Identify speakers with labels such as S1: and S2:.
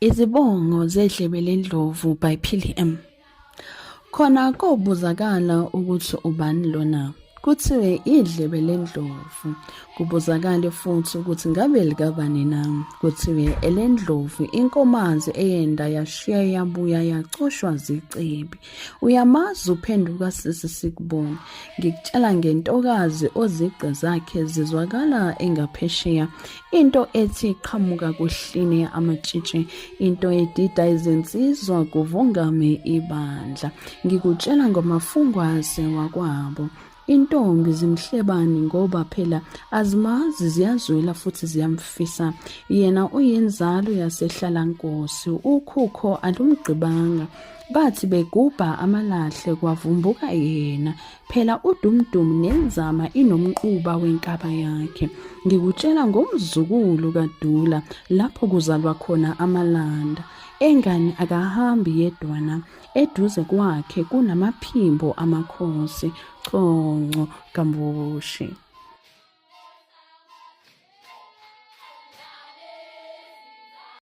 S1: Izibongo zedlebe lendlovu by Phili M. Khona kobuzakala ukuthi ubani lona. Kuthiwe idlebe lendlovu. Kubuzakale futhi ukuthi ngabe likabani na. Kuthiwe elendlovu inkomazi eyenda yashiya yabuya yacoshwa zicebi. Uyamazi uphenduka sisi sikubone. Ngikutshela ngentokazi ozigqi zakhe zizwakala engaphesheya. Into ethi qhamuka kuhline amatshitshi, into edida izinsizwa kuvungame ibandla. Ngikutshela ngomafungwase wakwabo. Intombi zimhlebani ngoba phela azimazi ziyazwela futhi ziyamfisa. Yena uyinzalo yasehlalankosi, ukhukho alumgqibanga. Bathi begubha amalahle kwavumbuka yena. Phela uDumdum nenzama inomquba wenkaba yakhe. Ngikutshela ngomzukulu kaDula lapho kuzalwa khona amalanda. Engani akahambi yedwana, eduze kwakhe kunamaphimbo amakhosi. Conco kaMbushi.